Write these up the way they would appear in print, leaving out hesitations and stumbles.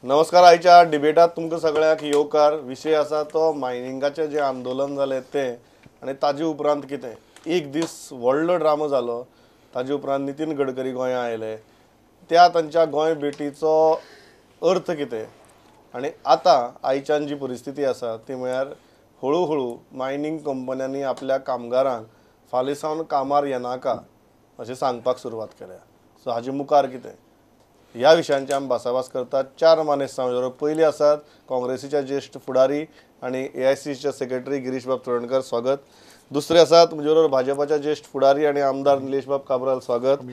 नमस्कार. आयच्या डिबेटात तुमकां सगळ्यांक येवकार. विशय आसा तो मायनिंगाचें जें आंदोलन जालें तें आनी ताजे उपरांत कितें. एक दीस व्हडलो ड्रामो जालो, ताजे उपरांत नितीन गडकरी गोंयां आयले, त्या तांच्या गोंय भेटीचो अर्थ कितें आनी आतां आयच्यान जी परिस्थिती आसा ती म्हळ्यार हळू हळू मायनींग कंपन्यांनी आपल्या कामगारांक फाल्यां सावन कामार येनाका अशें सांगपाक सुरवात केल्या. सो हाजे मुखार कितें ह्या विशयांचे आमी भासाभास करतात. चार मानेस्त आमचे पयलीं आसात काँग्रेसीचे ज्येश्ठ फुडारी आनी AICCचे सेक्रेटरी गिरीशबाब चोडणकर, स्वागत. दुसरे आसात म्हजे बरोबर भाजपाचे ज्येश्ठ फुडारी आनी आमदार निलेशबाब काब्राल, स्वागत.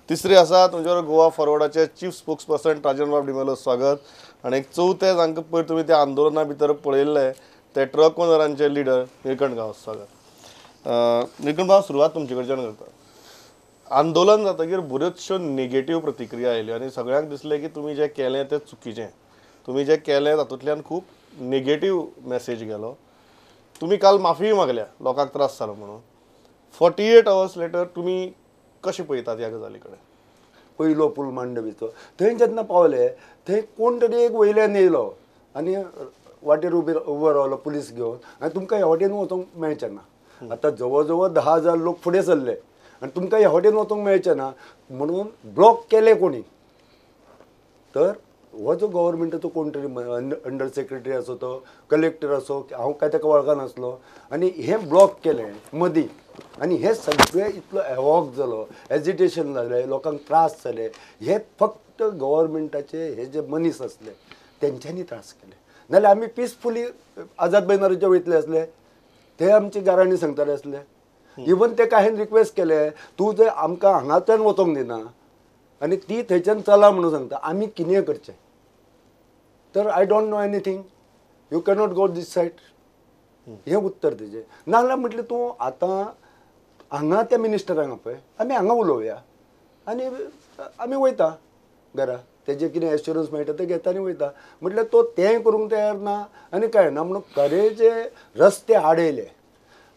तिसरे आसात म्हजे बरोबर गोवा फॉरवर्डाचे चीफ स्पोक्सपर्सन राजनबाब डिमेलो, स्वागत. आनी एक चवथे जांकां पयर तुमी त्या आंदोलना भितर पळयल्ले ते ट्रक ओनरांचे लिडर निळकंठ गांवस, स्वागत. निळकंठ भाव, सुरवात तुमचे कडच्यान करता. आंदोलन जातकीर बऱ्योचश्यो नेगेटीव प्रतिक्रिया आयल्यो आनी सगळ्यांक दिसलें की तुमी जें केलें तें चुकीचें, तुमी जें केलें तातूंतल्यान खूब नेगेटीव मॅसेज गेलो. तुमी काल माफीय मागल्या लोकांक त्रास जालो म्हणून. 48 आवर्स लेटर तुमी कशें पळयतात ह्या गजाली कडेन? पयलो पूल मांडवीचो थंय जेन्ना पावले थंय कोण तरी एक वयल्यान येयलो आनी वाटेर उबो रावलो पुलीस घेवन आनी तुमकां ह्या वाटेन वचोंक मेळचें ना. आतां जवळ जवळ 10,000 लोक फुडें सरले आनी तुमकां ह्या वाटेन वचोंक मेळचें ना म्हणून ब्लॉक केले कोणी. तर हो जो गव्हर्मेंटाचो कोण तरी अंडर सेक्रेटरी आसो, तो कलेक्टर आसो, हांव काय ताका वळखनासलो आनी हें ब्लॉक केलें मदीं आनी हें सगळें इतलो एवॉक जालो, एजिटेशन जालें, लोकांक त्रास जाले. हे फक्त गव्हर्मेंटाचे हे जे मनीस आसले तेंच्यांनी त्रास केले. नाल्यार आमी पिसफुली आझाद मैदानाचेर वयतले आसले, ते आमची गाराणी सांगताले आसले. इवन ते कांय रिक्वेस्ट केले, तूं जर आमकां हांगाच्यान वचोंक दिना आनी ती थंयच्यान चला म्हणून सांगता, आमी कितें करचें? तर I don't know anything, you cannot go this side, हें उत्तर तेजें. नाजाल्यार म्हटलें तूं आतां हांगा त्या मिनिस्टरांक आपय, आमी हांगा उलोवया आनी आमी वयता घरा, तेजें कितें एश्युरन्स मेळटा तें घेता आनी वयता. म्हटल्यार तो तेंय करूंक तयार ना आनी कांय ना म्हणून खरें जे रस्ते आडयले,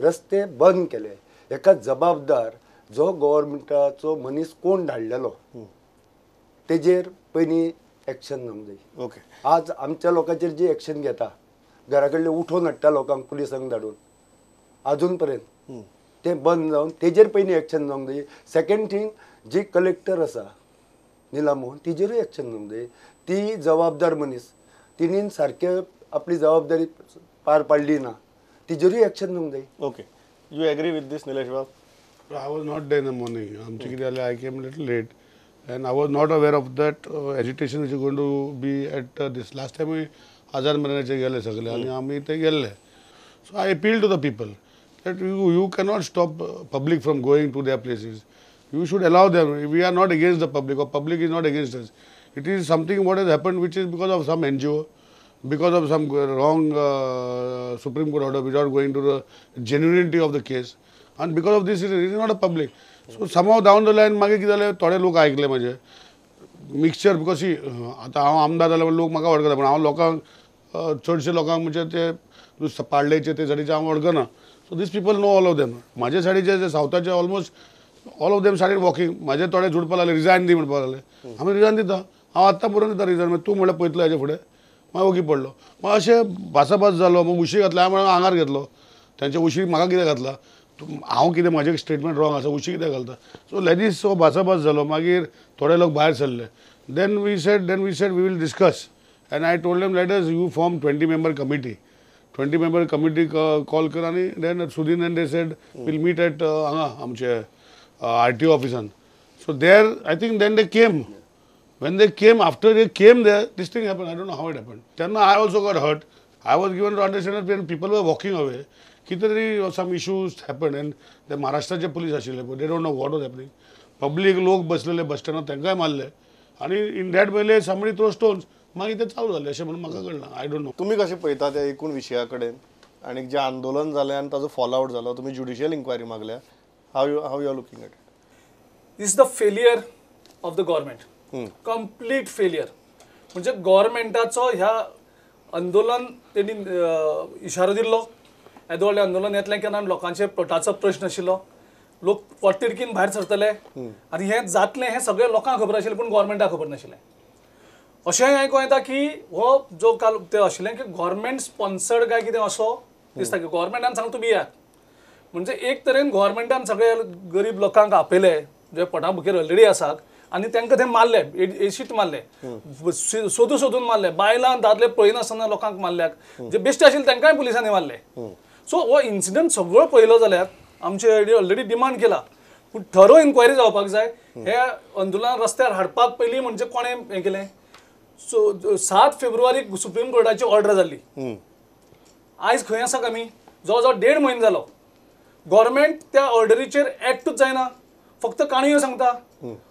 रस्ते बंद केले, एका जबाबदार जो गव्हर्मेंटाचो मनीस कोण धाडलेलो तेजेर पयलीं एक्शन जावंक जाय. ओके, आज आमच्या लोकांचेर जी एक्शन घेता, घरा कडले उठोवन हाडटा लोकांक पुलिसांक धाडून, आजून पर्यंत तें बंद जावन तेजेर पयलीं एक्शन जावंक जाय. सेकेंड थींग, जी कलेक्टर आसा निला मोहन तिजेरूय एक्शन जावंक जाय. ती जबाबदार मनीस, तिणेन सारकें आपली जबाबदारी पार पाडली ना, तिजेरूय एक्शन जावंक जाय. Okay, you agree with this Nilesh Bab? I was not there in the morning. आमचें कितें जालें, I came little late and I was not aware of that agitation which is going to be at this. Last time Azad मैदानाचेर गेले सगळे आनी आमी ते गेल्ले. So I appeal to the people that you cannot stop public from going to their places. You should allow them. We are not against the public or public is not against us. It is something what has happened which is because of some NGO, because of some wrong Supreme Court order without going to the genuinity of the case, and because of this it is not a public. So somehow down the line मागीर कितें जालें, थोडे लोक आयकले म्हजे mixture, because आतां हांव आमदार जाल्यार लोक म्हाका वळखता, पूण हांव लोकांक चडशे लोकांक म्हणजे ते पार्लेचे ते साडीचे हांव वळखना. So these people know all of them. म्हाजे साडीचे जे सावथाचे almost all of them started walking. म्हाजे थोडे झुडपाक लागले, रिजायन दी म्हणपाक लागले. आमी रिजायन दिता, हांव आत्तां पुरो दिता रिजायन, तूं म्हणल्यार पळयतलो हेजे फुडें. मागीर ओगी पडलो. मागीर अशें भासाभास जालो, मागीर उशी घातला, हांवें आंगार घेतलो तेंचे उशी, म्हाका कितें घातला, हांव कितें म्हाजें स्टेटमेंट रॉंग आसा, उशी कितें घालता. सो लेदीस हो भासाभास जालो. मागीर थोडे लोक भायर सरले. Then we said we will discuss and I told them let us you form 20 member committee. 20 member committee call कर आनी then Sudin and they said we'll meet at हांगा आमचे RTO ऑफिसान. So there I think then they came. When they came, after they came there, this thing happened. I don't know how it happened. Then I also got hurt. I was given to understand that when people were walking away, kitari some issues happened and the Maharashtra police ashile, but they don't know what was happening. Public lok baslele bus stand तेंकाय मारले आनी in that way somebody throw stones. मागीर ते चालू जालें अशें म्हणून म्हाका कळना. I don't know. तुमी कशें पळयता त्या एकूण विशया कडेन आनी जें आंदोलन जालें आनी ताजो फॉल आवट जालो, तुमी ज्युडिशियल इन्क्वायरी मागल्या, how you are looking at it? This is the failure of the government. Complete failure. म्हणजे गव्हर्मेंटाचो ह्या आंदोलन तेणी इशारो दिल्लो, येदो व्हडलें आंदोलन येतलें केन्ना लोकांचे पोटाचो प्रश्न आशिल्लो, लोक पोटतिडकीन भायर सरतले आनी हें जातलें हें सगळें लोकांक खबर आशिल्लें, पूण गव्हर्मेंटाक खबर नाशिल्लें. अशेंय आयकों येता की हो जो काल ते आशिल्लें की गव्हर्मेंट स्पॉन्सर्ड काय कितें असो दिसता की गव्हर्मेंटान सांग तुमी येयात. म्हणजे एक तरेन गव्हर्मेंटान सगळे गरीब लोकांक आपयले जे पोटा भुकेर ऑलरेडी आसात आनी तांकां ते मारले, एशीत मारले, सोदू सोदून मारले, बायलां दादले पळयनासतना लोकांक मारल्यात, जे बेश्टे आशिल्ले तांकांय पुलिसांनी मारले. सो हो इन्सिडंट सगळो पळयलो जाल्यार आमचे ऑलरेडी डिमांड केला पूण थरो इन्क्वायरी जावपाक जाय. हे आंदोलन रस्त्यार हाडपाक पयलीं म्हणजे कोणें हें केलें? सो 7 फेब्रुवारीक सुप्रीम कोर्टाची ऑर्डर जाल्ली. आयज खंय आसा आमी? जवळ जवळ 1.5 म्हयनो जालो. गव्हर्मेंट त्या ऑर्डरीचेर एक्टूच जायना, फक्त काणयो सांगता,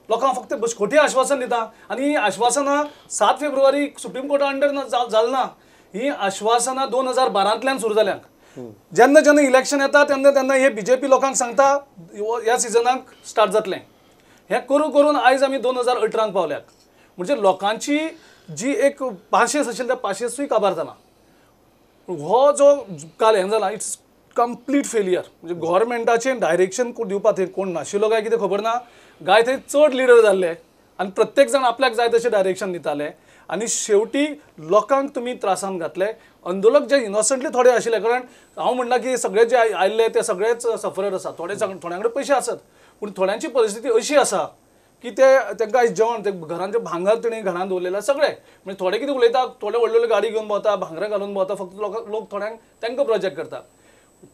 लोकांक फक्त खोटी आश्वासन दिता. आनी ही आश्वासनां 7 फेब्रुवारीक सुप्रीम कोर्टा अंडर जाल ना, ही आश्वासनां 2012 सुरू जाल्यांत. जेन्ना जेन्ना इलेक्शन येता तेन्ना तेन्ना हे बीजेपी लोकांक सांगता ह्या सिजनाक स्टार्ट जातलें. हें करून करून आयज आमी 2018 पावल्यात. म्हणजे लोकांची जी एक पाशेस आशिल्ली त्या पाशेसूय काबार जाला. हो जो काल हें जाला it's complete failure. म्हणजे गव्हर्मेंटाचें डायरेक्शन दिवपा थंय कोण नाशिल्लो काय कितें खबर ना, गाय थंय चड लिडर जाल्ले आनी प्रत्येक जाण आपल्याक जाय तशें डायरेक्शन दिताले आनी शेवटी लोकांक तुमी त्रासान घातले. आंदोलक जे इनोसंटली थोडे आशिल्ले, कारण हांव म्हणना की सगळे जे आयिल्ले ते सगळेच सफरर आसा, थोडे थोड्यां कडेन पयशे आसत पूण थोड्यांची परिस्थिती अशी आसा की ते तांकां आयज जेवण ते घरांचे भांगर तेणी घरांत दवरलेले सगळे. म्हणजे थोडे कितें उलयता, थोडे व्हडले व्हडले गाडी घेवन भोंवता, भांगरां घालून भोंवता, फक्त लोक थोड्यांक तांकां प्रोजेक्ट करता.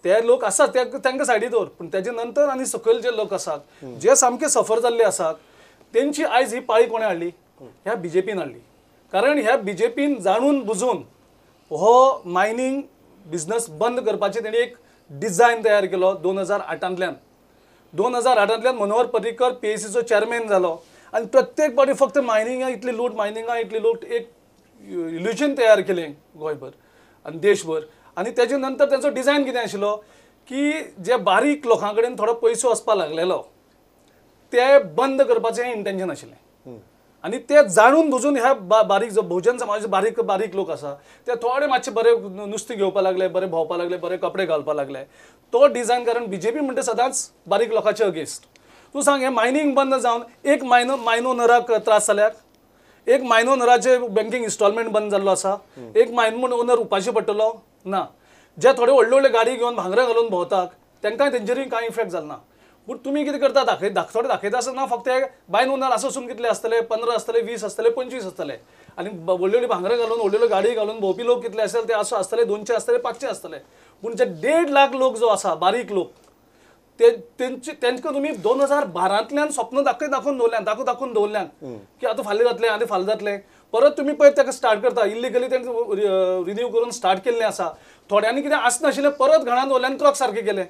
ते लोक आसात तांकां सायडी दवर, पूण तेजे नंतर आनी सकयल जे लोक आसात जे सामके सफर जाल्ले आसात तेंची आयज ही पाळी कोणें हाडली? ह्या बीजेपीन हाडली. कारण ह्या बीजेपीन जाणून बुजून हो मायनींग बिझनस बंद करपाचें तेणी एक डिझायन तयार केलो 2008. 2008 मनोहर पर्रीकर पीएसीचो चेअरमॅन जालो आनी प्रत्येक फावटी फक्त मायनिंगा इतली लूट, मायनिंगा इतली लूट, एक इल्युजन तयार केलें गोंयभर आनी देशभर. आनी तेजे नंतर तेंचो डिझायन कितें आशिल्लो की जे बारीक लोकां कडेन थोडो पयसो वचपाक लागलेलो ते बंद करपाचें इंटेन्शन आशिल्लें. आनी ते जाणून बुजून ह्या बारीक जो बहुजन समाजाचे बारीक बारीक लोक आसा ते थोडे मातशे बरे नुस्तें घेवपाक लागले, बरे भोंवपाक लागले, बरे कपडे घालपाक लागले. तो डिझायन, कारण बीजेपी म्हणटा सदांच बारीक लोकांचे अगेन्स्ट. तूं सांग, हें मायनींग बंद जावन एक मायन ओनराक त्रास जाल्यात, एक मायन ओनराचे बँकींग इन्स्टॉलमेंट बंद जाल्लो आसा, एक मायन ओनर उपाशी पडटलो ना. जे थोडे व्हडले व्हडले गाडी घेवन भांगरां घालून भोंवतात तांकां तेंचेरूय कांय इफेक्ट जाल ना. पूण तुमी कितें करता, थोडे दाखयता आसतना फक्त बायन ओनर आसून आसून कितले आसतले, 15 आसतले, 20 आसतले, 25 आसतले, आनी व्हडली व्हडली भांगरां घालून व्हडली व्हडली गाडी घालून भोंवपी लोक कितले आसतले ते असो आसतले, 200 आसतले, 500 आसतले. पूण जे 1.5 लाख लोक जो आसा बारीक लोक ते तेंचे तांकां तुमी 2012 स्वप्न दाखय दाखोवन दवरल्यान, दाखोवन दाखोवन दवरल्यान की आतां फाल्यां जातलें आनी फाल्यां जातलें. परत तुमी पळय ताका स्टार्ट करता इल्लिगली, तेंकां रिन्यू करून स्टार्ट केल्लें आसा. थोड्यांनी कितें आसनाशिल्लें परत घरांत दवरल्यान ट्रक सारकें केलें.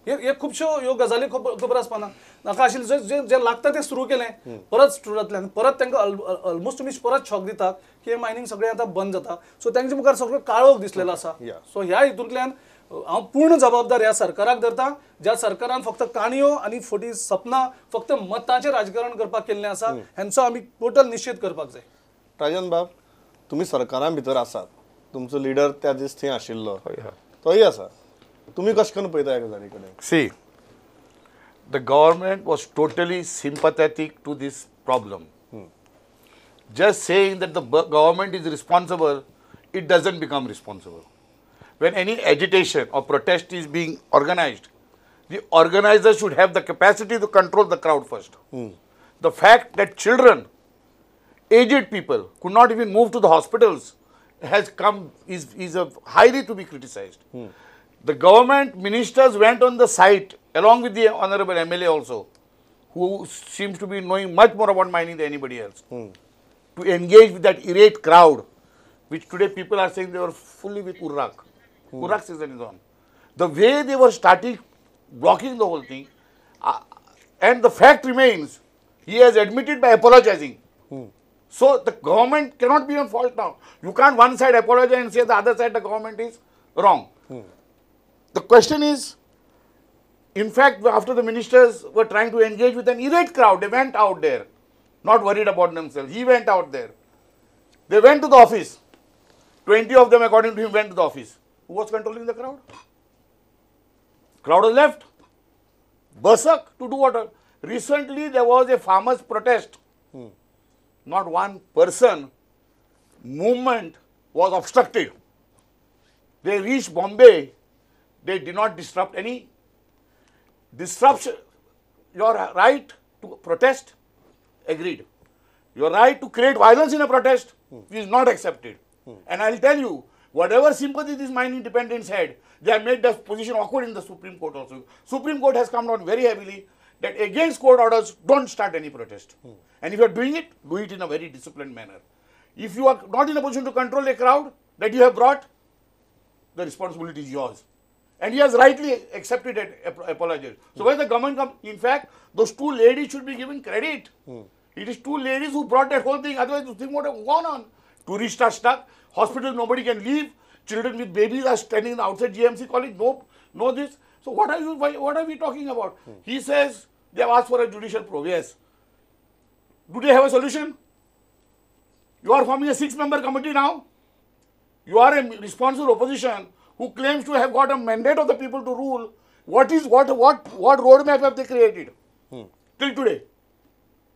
हे खुबश्यो ह्यो गजाली खबर आसपाना नाका आशिल्लें जे जे लागता तें सुरू केलें, परत सुरू जातलें आनी परत तांकां ऑलमोस्ट तुमी परत शॉक दिता की हें मायनींग सगळें आतां बंद जाता. सो तांचे मुखार सगळो काळोख दिसलेलो आसा. सो ह्या हितूंतल्यान हांव पूर्ण जबाबदार ह्या सरकाराक धरता, ज्या सरकारान फक्त काणयो आनी फोटी सपनां फक्त मतांचें राजकारण करपाक केल्लें आसा. हेंचो आमी टोटल निशेध करपाक जाय. राजन बाब, तुमी सरकारां भितर आसात, तुमचो लिडर त्या दीस थंय आशिल्लो, तोय आसा, तुमी कशें करून पळयता ह्या गजाली कडेन? See, the government was totally sympathetic to this problem. Just saying that the government is responsible, it doesn't become responsible. When any agitation or protest is being organized, the organizer should have the capacity to control the crowd first. The fact that children, aged people could not even move to the hospitals has come is a highly to be criticized. The government ministers went on the site along with the honorable MLA also, who seems to be knowing much more about mining than anybody else, to engage with that irate crowd, which today people are saying they were fully with Urrak. Urrak season is on. The way they were starting blocking the whole thing, and the fact remains, he has admitted by apologizing. So the government cannot be on fault now. You can't one side apologize and say the other side the government is wrong. The question is, in fact, after the ministers were trying to engage with an irate crowd, they went out there, not worried about themselves. He went out there. They went to the office. 20 of them, according to him, went to the office. Who was controlling the crowd? Crowd was left berserk to do what? Recently, there was a farmers' protest. Not one person movement was obstructed. They reached Bombay, they did not disrupt any disruption. Your right to protest, agreed. Your right to create violence in a protest is not accepted. And I will tell you, whatever sympathy these mining dependents had, they have made the position awkward in the Supreme Court also. Supreme Court has come down very heavily that against court orders, don't start any protest. And if you are doing it, do it in a very disciplined manner. If you are not in a position to control a crowd that you have brought, the responsibility is yours. And he has rightly accepted and apologized. So when the government comes, in fact, those two ladies should be given credit. It is two ladies who brought that whole thing, otherwise the thing would have gone on. Tourists are stuck, hospitals nobody can leave, children with babies are standing outside GMC college, no this. So what are we talking about? He says they have asked for a judicial probe, yes. Do they have a solution? You are forming a 6-member committee now. You are a responsible opposition who claims to have got a mandate of the people to rule. What roadmap have they created till today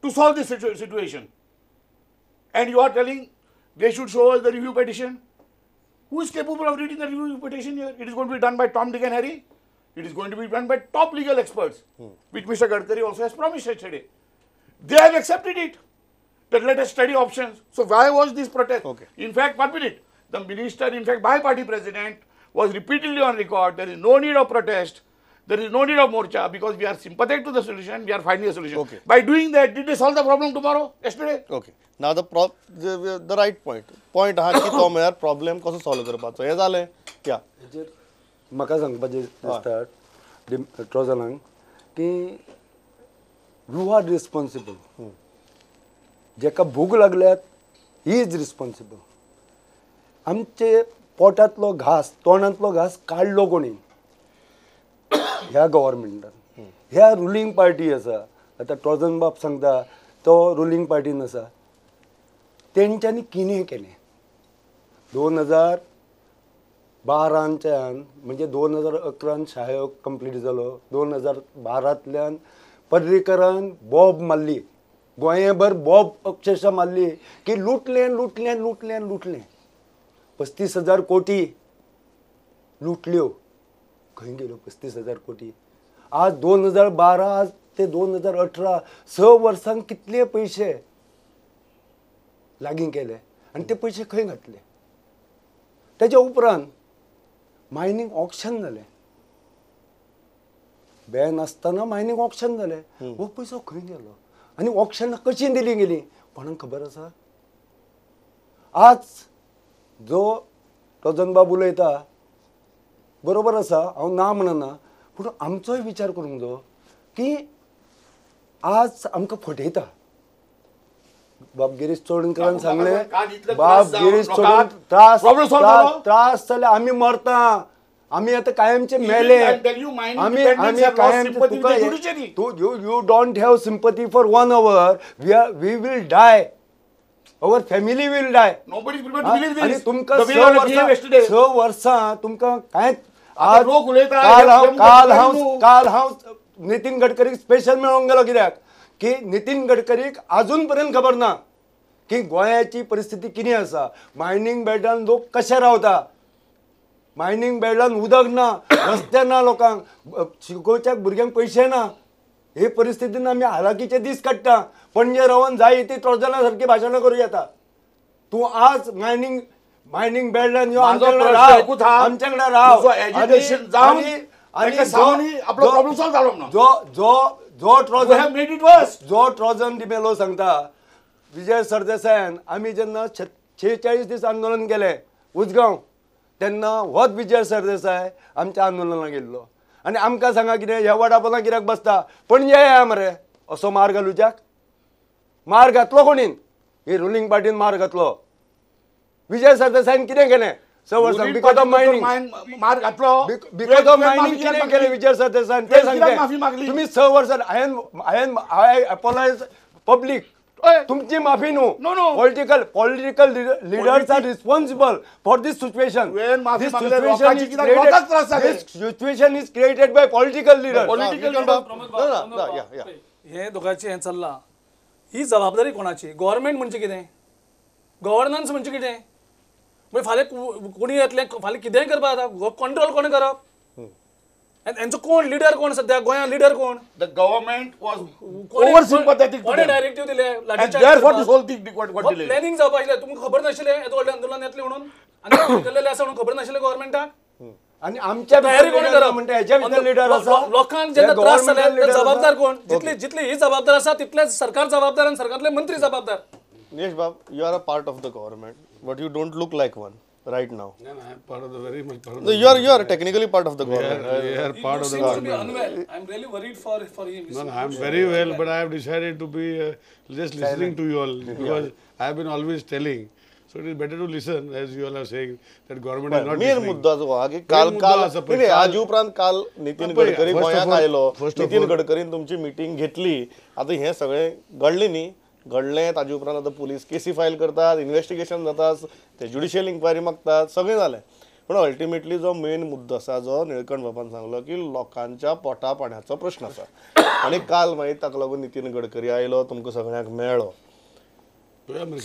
to solve this situation? And you are telling they should show us the review petition. Who is capable of reading the review petition here? It is going to be done by Tom, Dick and Harry. It is going to be done by top legal experts, which Mr. Gadkari also has promised yesterday. They have accepted it. That let us study options. So why was this protest? Okay. In fact, 1 minute. The minister, in fact, by party president, was repeatedly on record, there is no need of protest, there is no need of morcha, because we are sympathetic to the solution, we are finding a solution. Okay. By doing that, did they solve the problem tomorrow, yesterday? Okay. Now the right point. Point हा की तो म्हळ्यार problem कसो solve करपाचो हें जालें. या हेजेर म्हाका सांगपाचें दिसता ट्रोजनांक की you are responsible. जेका भूक लागल्यात he is responsible. आमचे पोटांतलो घास तोंडांतलो घास काडलो कोणी ह्या गव्हर्मेंटान. ह्या रुलींग पार्टी आसा. आतां ट्रोजन बाब सांगता तो रुलींग पार्टीन आसा. तेंच्यांनी कितें केलें 2012च्यान म्हणजे 2011 शायो कंप्लीट जालो. 2012तल्यान पर्रीकरान बॉब मारली, गोंयभर बॉब अक्षरशः मारली की लुटलें लुटलें लुटलें लुटलें. 35,000 कोटी लुटल्यो. खंय गेल्यो 35,000 कोटी? आज 2012 आज ते 2018 6 वर्सांक कितले पयशे लागीं केले आनी ते पयशे खंय घातले? तेच्या उपरांत मायनींग ऑक्शन जालें. बॅन आसतना मायनींग ऑक्शन जालें. हो पयसो खंय गेलो आनी ऑक्शनां कशीं दिली गेली कोणाक खबर आसा? आज जो ट्रोजन बाब उलयता बरोबर आसा, हांव ना म्हणना, पूण आमचोय विचार करूंक जायो की आज आमकां फटयता. बाब गिरीश चोडणकरान सांगलें, बाब गिरीश चोडण त्रास त्रास जाले, आमी मरता, आमी आतां कायमचे मेले, आमी आमी कायमचे. तुका you don't have sympathy for 1 hour, we will die, our family will die. आनी तुमकां 6 वर्सां तुमकां कांयच. आज काल हांव नितीन गडकरीक स्पेशल मेळोंक गेलो कित्याक की नितीन गडकरीक आजून पर्यंत खबर ना की गोंयाची परिस्थिती कितें आसा, मायनींग बेल्टान लोक कशे रावता, मायनींग बेल्टान उदक ना, रस्ते ना, लोकांक शिकोवच्याक भुरग्यांक पयशे ना. हे परिस्थितीन आमी हालाकीचे दीस काडटा. पणजे रावन जाय ती ट्रोजना सारकी भाशणां करूं येता. तूं आज मायनींग मायनींग बेल्टान यो, आमच्या कडेन राव. जो जो ट्रोजन जो ट्रोजन डिमेलो सांगता, विजय सरदेसायान आमी जेन्ना 46 दीस आंदोलन केलें उजगांव तेन्ना होच विजय सरदेसाय आमच्या आंदोलनाक गेल्लो. आनी आमकां सांगा कितें ह्या वडापोना कित्याक बसता, पणजे या मरे असो मार घालुच्याक. मार घातलो कोणीन? ही रुलींग पार्टीन मार घातलो. विजय सरदेसायान कितें केलें 6 वर्सां? Because of mining मार घातलो. Because of mining कितें केलें विजय सरदेसायान तें सांगते. तुमी 6 वर्सां हांवें I apologise public, तुमची माफी न्हू. Political political leaders are responsible for this situation. This situation is created by political leaders. हे दोगांचें हें चल्लां, ही जबाबदारी कोणाची? गव्हर्मेंट म्हणजे कितें? गव्हर्नन्स म्हणजे कितें? म्हणजे फाल्यां कोणी येतलें, फाल्यां कितेंय करपाक जाता, कंट्रोल कोणें करप? हेंचो कोण लिडर कोण सद्या गोंयांत लिडर कोण? The government was over sympathetic. कोणे डायरेक्टिव्ह दिले? प्लॅनिंग जावपा आशिल्लें. तुमकां खबर नाशिल्लें येदो व्हडलें आंदोलन येतलें म्हणून, आनी केल्लें आसा म्हणून खबर नाशिल्लें गव्हर्मेंटाक? आनी आमच्या तयारी कोण करप? म्हणटा हेच्या भितर लिडर आसा. लोकांक जेन्ना त्रास जाले जबाबदार कोण? जितली जितली ही जबाबदार आसा तितलेच सरकार जबाबदार आनी सरकारांतले मंत्री जबाबदार. निलेश बाब, you are a part of the government but you don't look like one right now. No, no, I am part of the very much part of the. No, you are technically part of the government. We are part of the government. Unwell. I am really worried for him. No, no, I am very well, but I have decided to be just listening to you all because I have been always telling. So it is better to listen, as you all are saying that government is not listening. Main मुद्दा जो हा की काल काल नाही, आज उपरांत काल नितीन गडकरी गोंयांत आयलो, नितीन गडकरीन तुमची मिटींग घेतली. आतां हें सगळें घडलें न्ही, घडलें ताजे उपरांत आतां पुलीस केसी फायल करतात, इन्वेस्टिगेशन जाता, ते ज्युडिशियल इन्क्वायरी मागतात, सगळें जालें. पूण अल्टिमेटली जो मेन मुद्दो आसा जो निळकंठ बाबान सांगलो की लोकांच्या पोटा पाण्याचो प्रश्न आसा, आनी काल मागीर ताका लागून नितीन गडकरी आयलो, तुमकां सगळ्यांक मेळ्ळो.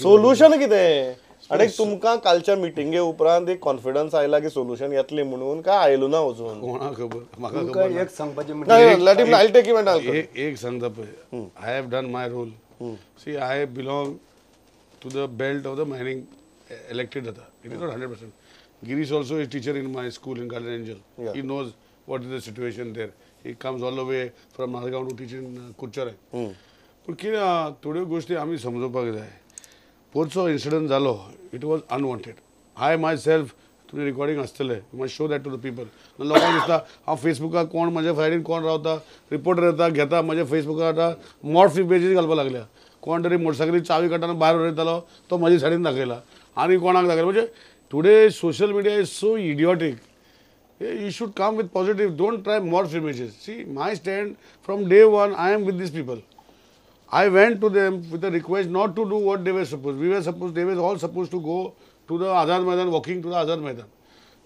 सोल्युशन कितें? आनी तुमकां कालच्या मिटिंगे उपरांत एक कॉन्फिडन्स आयला की सोल्युशन येतलें म्हणून, काय आयलो ना अजून? कोणाक खबर, म्हाका खबर. एक सांगपाचें म्हणजे एक सांगता पळय, I have done my role. See, I belong to the belt of the mining elected data. It is not 100%. Girish also is teacher in my school in Garden Angel. Yeah. He knows what is the situation there. He comes all the way from Nalgaon to teach in Curchorem. पण कितें थोड्यो गोष्टी आमी समजोवपाक जाय. पोरचो incident जालो, it was unwanted. I myself, तुमचें recording आसतलें, you must show that to the people. लोकांक दिसता हांव फेसबुकार कोण म्हज्या सायडीन कोण रावता, रिपोर्टर येता घेता म्हज्या फेसबुकार आतां मॉर्फ पेजीस घालपाक लागल्या. कोण तरी मोटरसायकली चावी काडटना भायर उडयतालो तो म्हज्या सायडीन दाखयला आनी कोणाक दाखयला. म्हणजे today social media is so idiotic. You should come with positive, don't try morph images. See, my stand from day one, I am with these people. I went to them with a request not to do what they were supposed. We were supposed, they were all supposed to go to the Azad Maidan, walking to the Azad Maidan.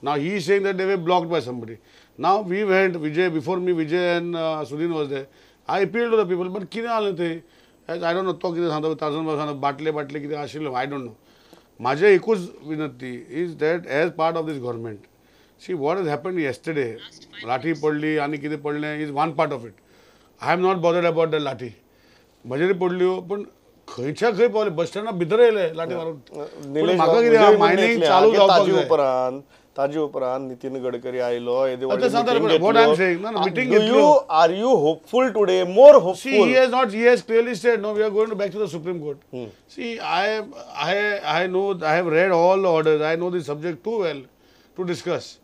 Now he is saying that they were blocked by somebody. Now we went, Vijay, before me, Vijay and Sudin was there. I appealed to the people, but कितें जालें तें, I don't know, तो कितें सांगता, ताजन बाब सांगता, बाटले बाटले कितें आशिल्लें, I don't know. म्हाजें एकूच विनंती is that as part of this government, see what has happened yesterday, lathi पडली आनी कितें पडलें is one part of it. I am not bothered about the lathi. म्हजेर पडल्यो, पण खंयच्या खंय पावले, बस स्टँडा भितर येयले लाठी मारून. म्हाका कितें मायनिंग चालू जावपाक जाय. ताजे उपरांत नितीन गडकरी आयलो. Meeting. Are you hopeful today, more hopeful? See, he has not, he has clearly said, no, we are going to back to the Supreme Court. See, I know, I have read all the orders, I know the subject too well to discuss.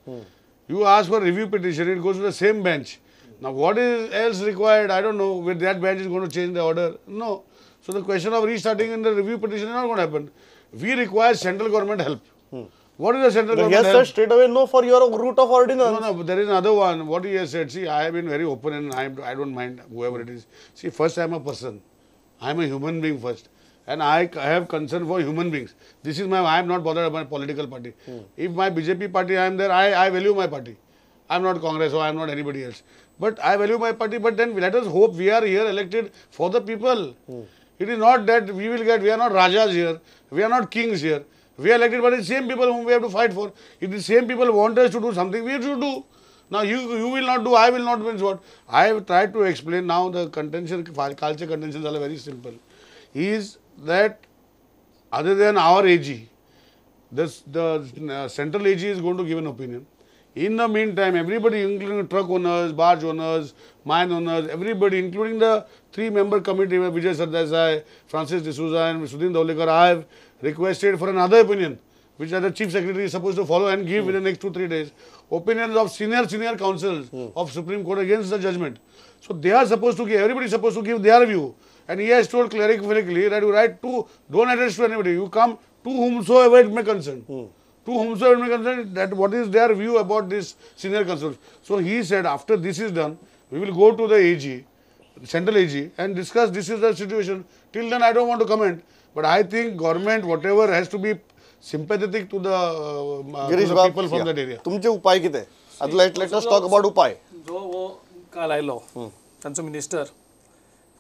You ask for review petition, it goes to the same bench. Now, what is else required? I don't know. With that bench is going to change the order? No. So the question of restarting in the review petition is not going to happen. We require central government help. What is the central government help? He has said straight away no for your route of ordinance. No, no, but there is another one. What he has said, see, I have been very open and I don't mind whoever it is. See, first I am a person. I am a human being first. And I have concern for human beings. This is my, I am not bothered about my political party. If my BJP party, I am there, I value my party. I am not Congress or I am not anybody else. But I value my party, but then let us hope we are here elected for the people. It is not that we will get, we are not Rajas here, we are not kings here. We are elected by the same people whom we have to fight for. If the same people want us to do something, we should do. Now you will not do, I will not, means what? I have tried to explain now the contention, culture contentions are very simple. Is that other than our AG, this, the central AG is going to give an opinion. In the meantime, everybody, including truck owners, barge owners, mine owners, everybody, including the three-member committee, Vijay Sardesai, Francis D'Souza and Sudin Dhavalikar, I have requested for another opinion, which the Chief Secretary is supposed to follow and give in the next 2-3 days. Opinions of senior counsels of Supreme Court against the judgment. So they are supposed to give, everybody is supposed to give their view. And he has told clerically that you write to, don't address to anybody, you come to whomsoever it may concern. To whomsoever it may concern, that what is their view about this senior counsel. So he said after this is done, we will go to the AG, central AG, and discuss this is the situation. Till then I don't want to comment. But I think government, whatever, has to be sympathetic to the people from that area. तुमचे उपाय कितें? Let us talk about उपाय. जो वो काल आयलो तांचो minister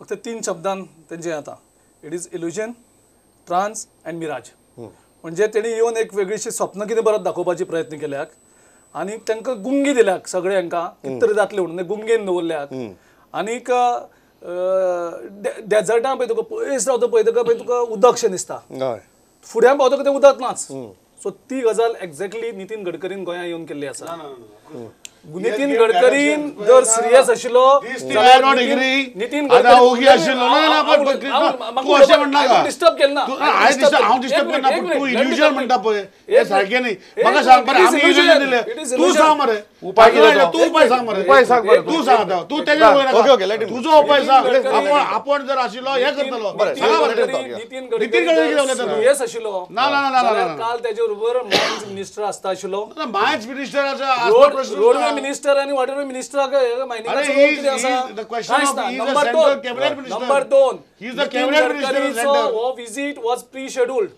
फक्त 3 शब्दान तेंचे जाता. It is illusion, trance and mirage. म्हणजे तेणी येवन एक वेगळीशी स्वप्न कितें बरत दाखोवपाची प्रयत्न केल्याक आनी तांकां गुंगी दिल्याक सगळे हांकां कितें तरी जातलें म्हणून गुंगेन दवरल्याक आनीक डेजर्टां पळय तुका पयस रावता पळय तुका पळय तुका उदकशें दिसता, फुड्यान पावता तें उदक नाच. सो ती गजाल एक्झॅक्टली नितीन गडकरीन गोंयांत येवन केल्ली आसा. नितीन गडकरीन जर सिरियस आशिल्लो, नितीन गडकरी डिस्टर्ब केलें ना, हांव म्हणटा पळय हें सारकें न्ही. म्हाका सांग बरें, आमी इल्युजन दिलें, तूं सांग मरे उपाय कितें, तूं उपाय सांग मरे, उपाय सांग मरे, तूं सांग आतां, तूं तेजेर वयर तुजो उपाय सांग. आपण जर आशिल्लो हें करतलो. नितीन गडकरी सिरियस आशिल्लो ना ना ना ना, काल तेजे बरोबर मायन्स मिनिस्टर आसता आशिल्लो, मायन्स मिनिस्टर रोडवे मिनिस्टर आनी वॉटरवे मिनिस्टर. नंबर 2, हो विजीट वॉज प्री शेड्युल्ड.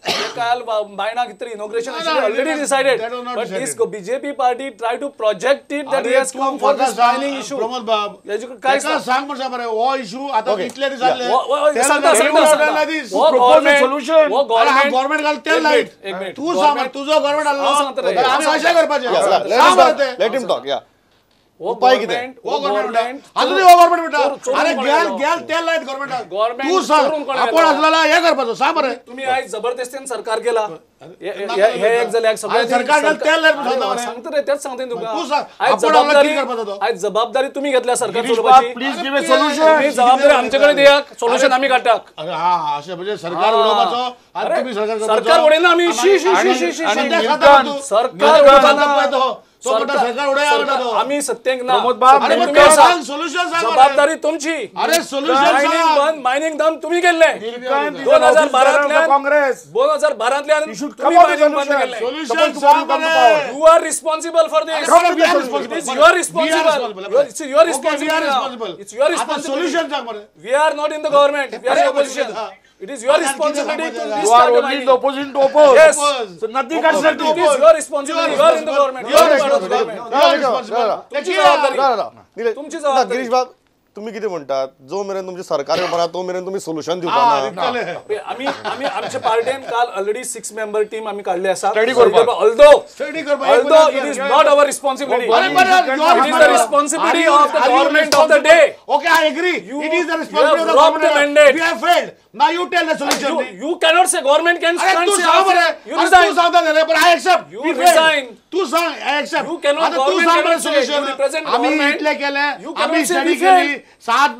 काल बायणा कितें inauguration already decided, but this BJP party try to project it that he has come for this mining issue. Pramod बाब काय सांग म्हणसा बरे, हो issue आता इतले दीस जाले, सांगता सांगता सोल्युशन गव्हर्नमेंट घाल तेल लायट, तू सांग तुजो गव्हर्नमेंट आसलो आमी अशें करपाचें. सांग बरें तें, let him talk. या उपाय कितें? हो गव्हर्नमेंट अजूनय हो गव्हर्नमेंट म्हणटा, अरे गेल गेल तेल लायत गव्हर्नमेंटाक, तूं सांग आपूण आसलेलो हें करपाचो. सांग बरें, तुमी आयज जबरदस्तीन सरकार केला, हे एक जाल्यार सगळें सरकार तेल लायत सांगता रे, तेच सांगता तुका. तूं सांग आपूण आसलो कितें करपाचो तो. आयज जबाबदारी तुमी घेतल्या सरकार चलोवपाची, प्लीज गिव अ सोल्युशन. जबाबदारी आमचे कडेन दियात, सोल्युशन आमी काडटात. अरे हा, अशें म्हणजे सरकार उडोवपाचो आनी तुमी सरकार सरकार उडयना आमी, शी शी शी शी शी सरकार उडोवपाचो. आमी सत्तेक ना, जबाबदारी तुमची. मायनिंग दम तुम्ही केल्ले 2012 काँग्रेस, 2012 बंद केल्ले. You are responsible for this. It is your responsible. It's your responsibility. It's your responsibility. We are not in the government, we are in opposition. It is your responsibility to You are only in the opposition to oppose. Yes. So nothing constructive. It is your responsibility. You are in the government. You are part of the government. You are responsible. तुमची जबाबदारी. गिरीश बाब, तुम्ही कितें म्हणटात, जो मेरेन तुमचें सरकार येवपाना तो मेरेन तुमी सोल्युशन दिवपाना. आमी आमी आमचे पार्टेन काल ऑलरेडी 6 मेंबर टीम आमी काडली आसा. Although it is not our responsibility, it is the responsibility of the government of the day. Okay, I agree, it is the responsibility of the government. We have failed. Now you tell the solution. You cannot say government can say. You resign. तू सांगता रे, but I accept. You resign. तू सांग, I accept. You cannot. तू सांग बरे solution. आमी इतले केले, आमी स्टडी केली, 7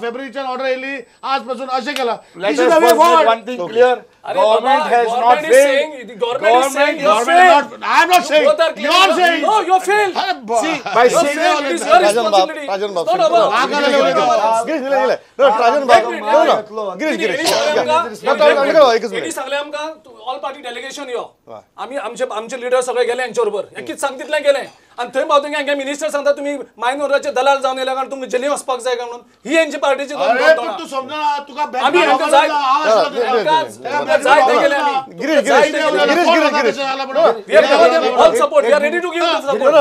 फेब्रुवारीच्यान ऑर्डर येयली, आज पासून अशें केलां. Let us first make one thing clear. Government has not failed. Government is saying you failed. I am not saying. You are saying. No, you failed. See, by saying it is your responsibility. Rajan Babu, It's not ours. Girish, no, Rajan Babu, no, no, Girish, Girish. Any सांगले आमकां all party delegation यो, आमी आमचे आमचे leader सगळे गेले हेंचे बरोबर, एकीच सांग तितलें गेले आनी थंय पावतकीर हांगे मिनिस्टर सांगता तुमी मायनोराचे दलाल जावन येयले कारण तुमकां जेली वचपाक जाय काय म्हणून. ही हेंची पार्टीची. तूं समजना, तुका जाय ते गेले आमी. Girish, Girish, Girish, Girish, all support, we are ready to give the support.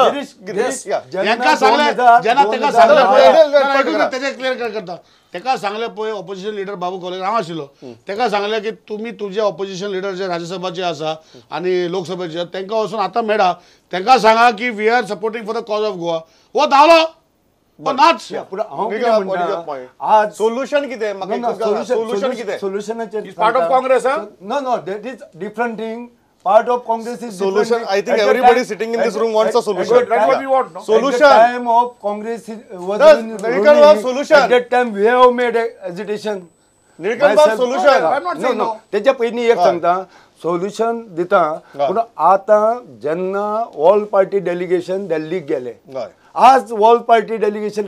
Girish, हेंका सांगलें, जेन्ना तेका सांगलें पळय, तेजें क्लियर करता. तेका सांगलें पळय ऑपोजिशन लिडर बाबू कोलेकर हांव आशिल्लो, तेका सांगलें की तुमी तुजे ऑपोजिशन लिडर जे राज्यसभाचे आसा आनी लोकसभेचे तेंकां वचून आतां मेळा, तेंकां सांगा की we are supporting for the cause of Goa. हो धांवलो नाच. हांव कितें म्हणटा, आज सोल्युशन कितें? सोल्युशन कितें? सोल्युशनाचेर part of Congress. No no, that is different thing. Part of Congress is solution. I think everybody sitting in this room wants a solution. That's what we want. No? Solution. At the time of Congress was in ruling, solution. At that time we have made agitation. Nilkanth Bab, solution. I'm not saying no. तेच्या पयलीं एक सांगता, solution दिता, पूण आतां जेन्ना all party delegation दिल्लीक गेले, आज ऑल पार्टी डेलिगेशन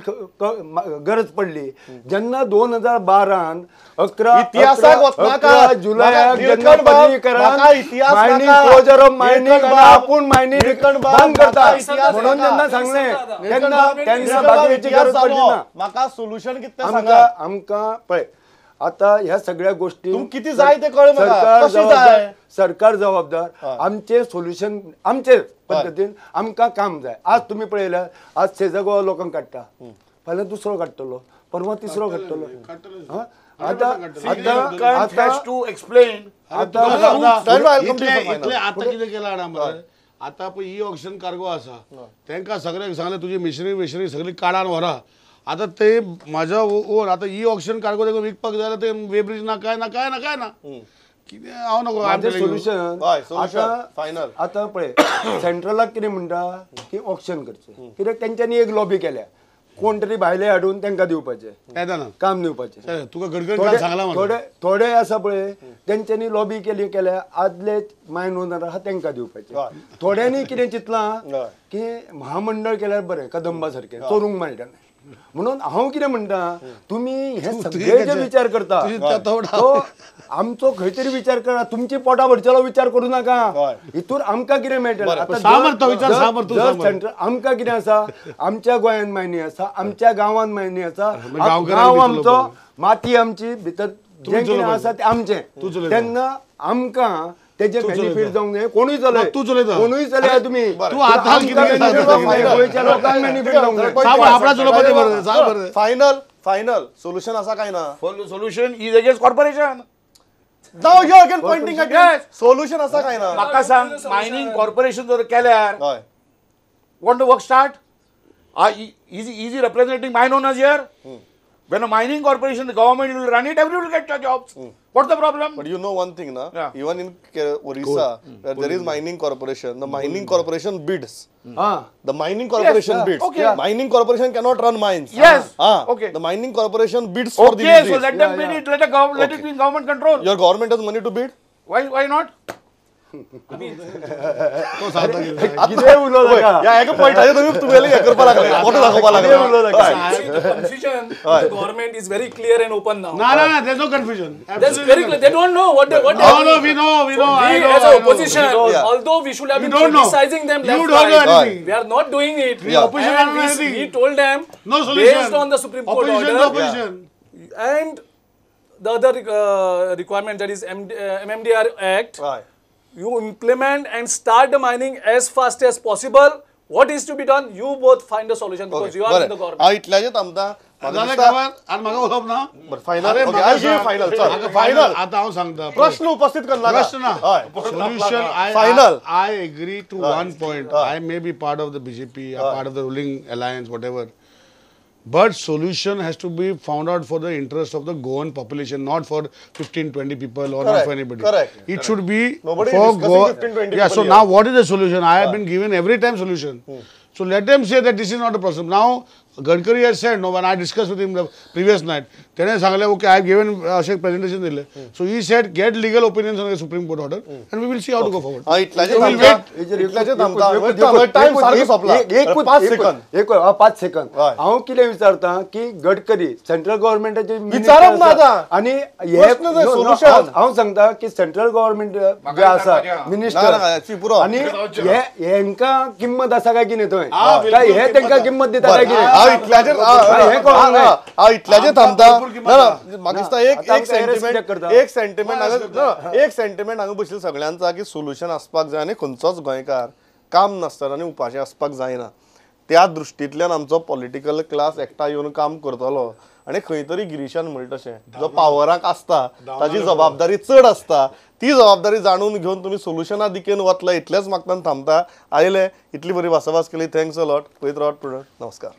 गरज पडली जेन्ना 2012 11 जुलयाक जेन्ना पर्रीकरान मायनिंग क्लोजर ऑफ मायनिंग आपूण मायनिंग बंद करता म्हणून जेन्ना सांगलें तेन्ना तेन्ना बाकीची गरज पडली ना. म्हाका सोल्युशन कितें सांगा. आमकां पळय आता ह्या सगळ्या गोष्टी किती जाय ते कळ सरकार जबाबदार, सरकार जबाबदार. आमचे सोल्युशन आमचे पद्दतीन आमकां काम जाय. आज तुमी पळयल्यार आज सेजा गोवा लोकांक काडटा, फाल्यां दुसरो काडटलो, परवां तिसरो काडटलो. आता आता टू एक्सप्लेन. आता आता कितें केलां जाणा मरे, आतां पळय ई ऑक्शन कार्गो आसा, तांकां सगळ्यांक सांगलें तुजी मिशनरी विशनरी सगळी काडान व्हरा. आतां ते म्हाज्या ओन आतां ई ऑक्शन कार्गो तांकां विकपाक जाय जाल्यार ते वेब्रिज ना काय ना काय ना काय ना कितें हांव नको. Solution final. आतां पळय सेंट्रलाक कितें म्हणटा की ऑक्शन करचें, कित्याक तेंच्यांनी एक लॉबी केल्या, कोण तरी भायले हाडून तांकां दिवपाचें काम दिवपाचें. तुका गडगड सांगलां थोडे थोडे आसा पळय तेंच्यांनी लॉबी केली केल्या आदले मायन ओनर आहा तांकां दिवपाचें. थोड्यांनी कितें चिंतलां की महामंडळ केल्यार बरें, कदंबा सारकें चोरूंक मेळटा. म्हणून हांव कितें म्हणटा, तुमी हे सगळे जे विचार करता तो आमचो खंय तरी विचार करा, तुमची पोटा भरचेलो विचार करूं नाका. हितून आमकां कितें मेळटलें? आतां सेंट्रल आमकां कितें आसा, आमच्या गोंयांत मायनी आसा, आमच्या गांवांत मायनी आसा, गांव आमचो, माती आमची, भितर जें कितें आसा तें आमचें. तेन्ना आमकां तेजे बेनिफीट जावंक जाय. कोणूय चलय, कोणूय चलय तुमी, गोंयच्या लोकांक बेनिफीट जावंक जाय. फायनल फायनल सोल्युशन आसा काय ना? Solution is against corporation. Now you are again pointing again. Solution आसा काय ना? म्हाका सांग, मायनिंग कॉर्पोरेशन जर केल्यार want the work start? Is he representing mine owners here? When a mining corporation, the government will run it, everyone will get their jobs. What's the problem? But you know one thing, na? Yeah. Even in Orissa, where there is mining corporation, the mining corporation bids. The mining corporation bids. Okay. Yeah. Mining corporation cannot run mines. Yes. Okay. The mining corporation bids for the Okay, so let them bid it. Let the let it be in government control. Your government has money to bid? Why not? कितें उलोवं नाका. ह्या एका पॉयंटाचेर तुमी तुगेले हें करपा लागले, photo दाखोवपा लागले. The confusion of the government is very clear and open now. ना ना ना, there's no confusion. That's very clear. They don't know what they what. No no, we know, we know. We as an opposition, although we should have been criticizing them left right, we are not doing it. Opposition don't know anything. We told them no solution based on the Supreme Court order and the other requirement, that is MMDR Act. You implement and start the mining as fast as possible. What is to be done? You both find a solution because you are in the government. इतल्याचेच आमकां म्हाका उलोवप ना. Final final आतां हांव सांगता, प्रश्न उपस्थित करना. प्रश्न ना, solution final. I agree to one point. I may be part of the BJP, part of the ruling alliance, whatever. But solution has to be found out for the interest of the Goan population, not for 15-20 people or not for anybody. Correct. It should be nobody for Goa. 15-20 Yeah, so here. Now what is the solution? I have been given every time solution. So let them say that this is not a problem. Now Gadkari has said, no, when I discussed with him the previous night, then I said, okay, I have given a presentation. So he said, get legal opinions on the Supreme Court order and we will see how to go forward. So we'll wait. 5 second. हांव कितें विचारता की Gadkari central गव्हर्नमेंटाचे विचारप ना आतां. आनी हांव सांगता की सेंट्रल गव्हर्नमेंट जे आसा मिनिस्टर आनी हेंकां किंमत आसा काय कितें थंय, हे तेंकां किंमत दिता काय कितें? इतल्याचेर थांबता. म्हाका दिसता एक एक सेंटिमेंट एक सेंटिमेंट हांगा बशिल्ले सगळ्यांचा की सोल्युशन आसपाक जाय आनी खंयचोच गोंयकार काम नासतना आनी उपाशी आसपाक जायना. त्या दृश्टींतल्यान आमचो पॉलिटिकल क्लास एकठांय येवन काम करतलो आनी खंय तरी गिरीशान म्हणटा तशें जो पावराक आसता ताजी जबाबदारी चड आसता, ती जबाबदारी जाणून घेवन तुमी सोल्युशना दिकेन वतले इतलेंच म्हाका थांबता. आयले इतली बरी भासाभास केली, thanks a lot. पळयत रावात प्रुडंट. नमस्कार.